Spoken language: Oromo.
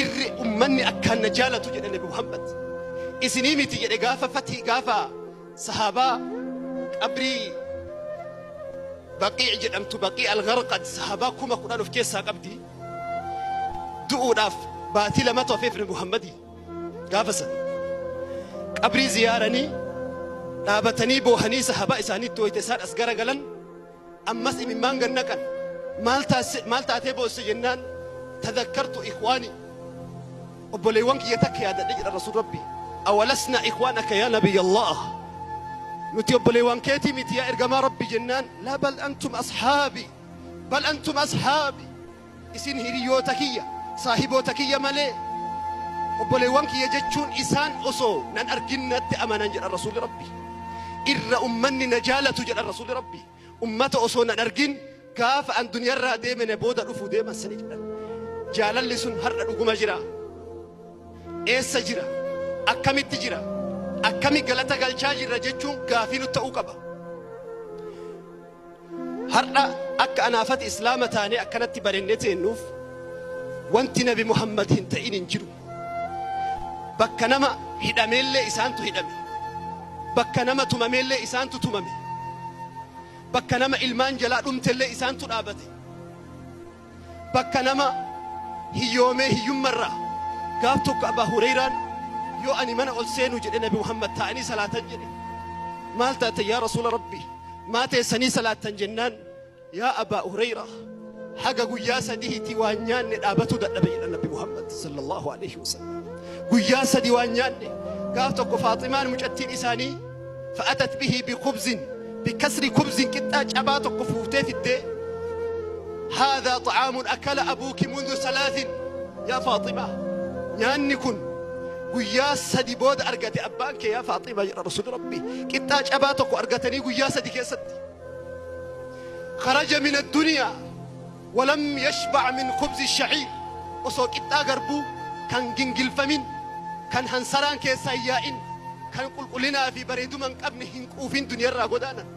Irri ummanni akkaan na jaalatu jedhe Nabi Muhammad. Isinii miti jedhe gaafa fatii gaafa sahaabaa qabrii Baqiic jedhamtu Baqii al-Gharqad sahaabaa 10,000 of keessaa qabdi. Du'uudhaaf baatii lamatu hafeef Nabi Muhammadii gaafa san. Qabrii ziyaaranii dhaabatanii boohanii sahaabaa isaaniitti wayita isaan as garagalan Ammas imimmaan gad naqan. Maal taasse, maal taatee boosse jennaan, tadhakkartu ikhwaani, obboleewwan kiyya takka yaadadhe jedhan Rasuul Rabbii. Awalasnaa ikhwaanaka yaa Nabiyyallaah? Nuti obboleewwan keetii miti yaa ergamaa Rabbii jennaan, laa bal antum ashaabi, bal antum ashaabi. Isin hiriyyoota kiyya, saahiboota kiyya malee obboleewwan kiyya jechuun isaan osoo nan argin natti amanan jedhan Rasuulli Rabbii. Irra ummanni na jaalatu jedhan Rasuulli Rabbii. Ummata osoo nan argin gaafa an duniyarraa deeme na booda dhufuu deeman sani jedhan. Jaalalli sun har'a dhuguma jiraa? Eessa jira? Akkamitti jira? Akkami galata galchaa jirra jechuun gaafii nutti ta'uu qaba. Har'a akka anaafati Islaama taanee akkanatti barennee teennuuf wanti Nabi Muhammad hin ta'in hin jiru. Bakka nama hidhameellee isaantu hidhame. Bakka nama tumameellee isaantu tumame. Bakka nama ilmaan jalaa dhumtellee isaantu dhaabate. Bakka nama hiyyoomee hiyyummarraa gaaf tokko Abaa Hureyraan yoo ani mana ol seenu jedhe Nabi Muhammad taa'anii salaatan jedhe. Maal taatan yaa Rasuula Rabbii? Maa teessanii salaattan jennaan yaa Abaa Hureyraa haga guyyaa sadihiiti waan nyaanne dhaabatuu dadhabe jedhan Nabi Muhammad sallallahu alaihi wasallam. Guyyaa sadi waan nyaanne gaaf tokko Faaximaan mucattiin isaanii fa'atat bihi bikubzin bikasri kubzin qixxaa cabaa tokko fuutee fiddee haadhaa xa'aamun akala abuuki mundu salaasin yaa Faaximaa nyaanni kun guyyaa sadi booda argate abbaan kee yaa Faaximaa jedha Rasuulli Rabbii qixxaa cabaa tokko argatanii guyyaa sadi keessatti kharaja min addunyaa walam yashbac min khubzi shaciir osoo qixxaa garbuu kan gingilfamin kan hansaraan keessaa hin yaa'in kan qulqullinaa fi bareeduma hin qabne hin quufin duniyarraa godaanan.